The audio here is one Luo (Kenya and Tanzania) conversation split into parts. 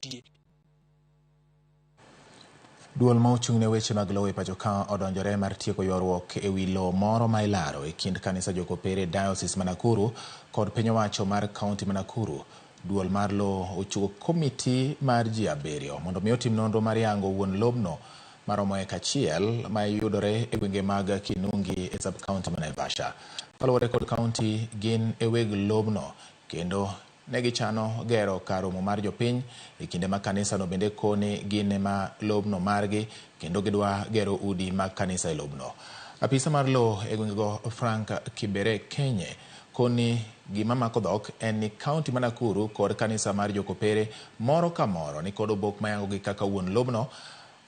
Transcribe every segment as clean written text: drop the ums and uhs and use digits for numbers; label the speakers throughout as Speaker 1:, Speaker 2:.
Speaker 1: nitie.
Speaker 2: Duol ma ochung' ne weche mag lowo e pacho ka odonjore mar tieko ywaruok e wi lowo moro ma ilaro e kind kanisa Jokopere Diocese ma Nakuru kod piny owacho mar kaunti ma Nakuru. Duol mar lowo ochiwo komiti mar ji 7 mondo mi otim nonro mar yango wuon lobno maromo eka 1 ma yudore e gwenge mag Kinungi e sub-county ma Naivasha. Kaluwore kod kaunti, gin e weg lobno kendo ne gichano gero kar romo mar jopiny e kinde ma kanisano bende koni gin ema lobno margi kendo gidwa gero udi mag kanisa e lobno. Apisa mar lowo e gwengego Frank Kibere Kenye koni gima mako dhok en ni kaunti ma Nakuru kod kanisa mar Jokopere moro ka moro ni kod obok mayangogi kaka wuon lobno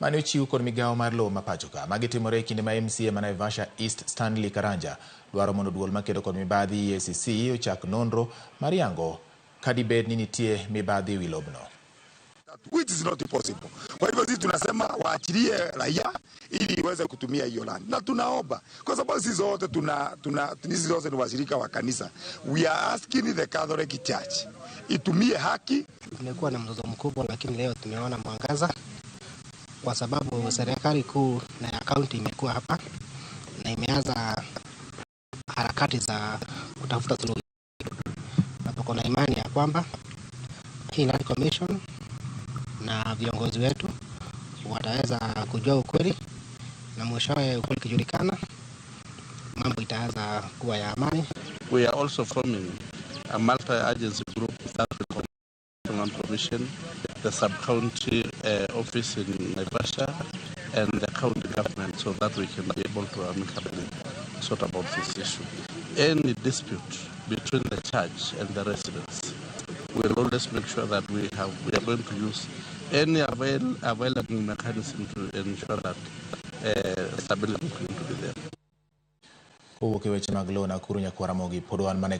Speaker 2: mane ochiw kod migawo mar lowo ma pacho ka. Magi timore e kinde ma MCA ma Naivasha East Stanley Karanja dwaro mondo duol makedo kod mibadhi EACC ochak nonro mar yango kadibed ni nitie mibadhi ewi lobno.
Speaker 3: Which is not possible. Kwa hivyo sisi tunasema waachilie raia ili iweze kutumia hiyo land, na tunaomba kwa sababu sisi zote tuna sisi zote ni washirika wa kanisa. We are asking the Catholic Church itumie haki.
Speaker 4: Kumekuwa na mzozo mkubwa, lakini leo tumeona mwangaza kwa sababu serikali kuu na ya kaunti imekuwa hapa na imeanza harakati za kutafuta suluhu, na tuko na imani ya kwamba hii Land Commission na viongozi wetu wataweza kujua ukweli, na mwishowe ukweli ukijulikana, mambo itaanza kuwa ya amani.
Speaker 5: We are also forming a multi-agency group that will Land Commission, the sub-county office in Naivasha, and the county government, so that we can be able to amicably sort about this issue. Any dispute between the church and the residents, we'll always make sure that we are going to use any available mechanism to ensure that stability is going to be there.
Speaker 2: Kowuok e weche mag lowo Nakuru nyakwar Ramogi pod wan mana e